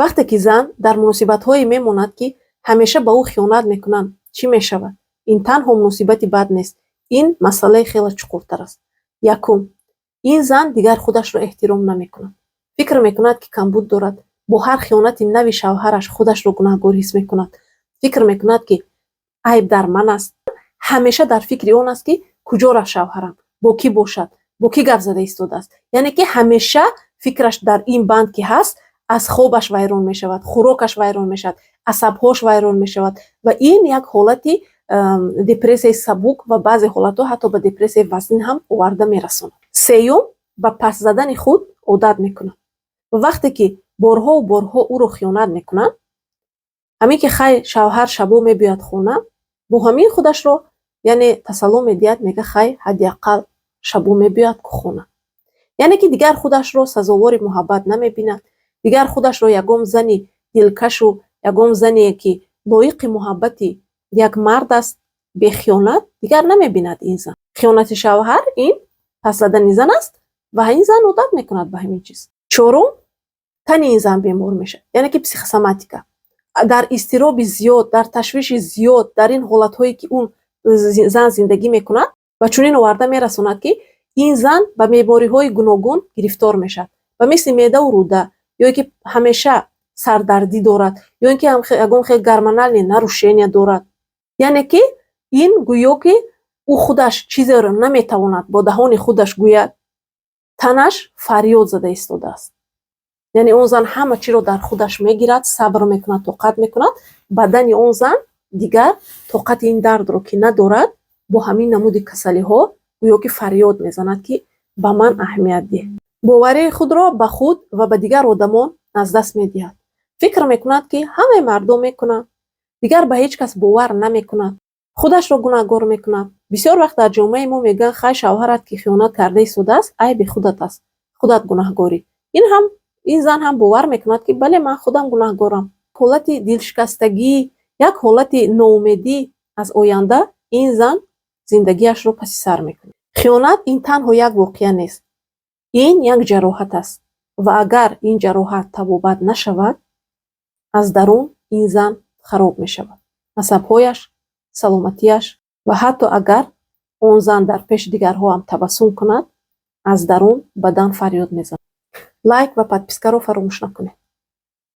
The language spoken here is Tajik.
Вақте ки зан дар муносибатҳое мемонад, ки ҳамеша ба ӯ хиёнат мекунанд, чӣ мешавад? Ин танҳо муносибати бад нест, ин масъалаи хеле чуқуртар аст. Якум, ин зан дигар худашро эҳтиром намекунад, фикр мекунад, ки камбуд дорад. Бо ҳар хиёнати нави шавҳараш худашро гунаҳгор ҳис мекунад, фикр мекунад, ки айб дар ман аст. Ҳамеша дар фикри он аст, ки куҷо рафт шавҳарам, бо кӣ бошад, бо кӣ гап зада истодааст. Яъне ки ҳамеша фикраш дар ин банд ки ҳаст, аз хобаш вайрон мешавад, хӯрокаш вайрон мешавад, асабҳош вайрон мешавад ва ин як ҳолати депрессияи сабук ва баъзе ҳолатҳо ҳатто ба депрессияи вазнин ҳам оварда мерасонад. Сеюм, ба паст задани худ одат мекунад ва вақте ки борҳову борҳо ӯро хиёнат мекунанд, ҳамин ки хай, шавҳар шабо мебиёяд хона, бо ҳамин худашро, яъне, тасалло медиҳад, мега: «Хай, ҳадди ақал шабо мебиёяд ку хона». Яъне ки дигар худашро сазовори муҳаббат намебинад, дигар худашро ягон зани дилкашу ягон зане, ки лоиқи муҳаббати як мард аст, бехиёнат, дигар намебинад ин зан. Хиёнати шавҳар ин паст задани зан аст ва ин зан одат мекунад ба ҳамин чиз. Чорум, тани ин зан бемор мешавад, яъне ки психосоматика. Дар изтироби зиёд, дар ташвиши зиёд, дар ин ҳолатҳое, ки он зан зиндагӣ мекунад, ба чунин оварда мерасонад, ки ин зан ба бемориҳои гуногун гирифтор мешавад, ба мисли меъдаву рӯда, ё ки ҳамеша сардардӣ дорад, ё ин ки ягон хел гормональные нарушения дорад. Яъне ки ин гӯё ки ӯ худаш чизеро наметавонад бо даҳони худаш гӯяд, танаш фарёд зада истодааст. Яъне он зан ҳама чиро дар худаш мегирад, сабр мекунад, тоқат мекунад. Бадани он зан дигар тоқати ин дардро ки надорад, бо ҳамин намуди касалиҳо гӯё ки фарёд мезанад, ки ба ман аҳамият диҳ. Боварии худро ба худ ва ба дигар одамон аз даст медиҳад, фикр мекунад, ки ҳамаи мардум мекунанд, дигар ба ҳеҷ кас бовар намекунад, худашро гунаҳгор мекунад. Бисёр вақт дар ҷомеаи мо мегӯянд: «Хай, шавҳарат ки хиёнат карда истодааст, айби худат аст, худат гунаҳгорӣ». Ин ҳам, ин зан ҳам бовар мекунад, ки бале, ман худам гунаҳгорам. Ҳолати дилшикастагӣ, як ҳолати ноумедӣ аз оянда ин зан зиндагиашро паси сар мекунад. Хиёнат ин танҳо як воқеа нест, ин як ҷароҳат аст ва агар ин ҷароҳат табобат нашавад, аз дарун ин зан хароб мешавад: асабҳояш, саломатиаш. Ва ҳатто агар он зан дар пеши дигарҳо ҳам табассум кунад, аз дарун бадан фарёд мезанад. Лайк ва подпискаро фаромӯш накунед.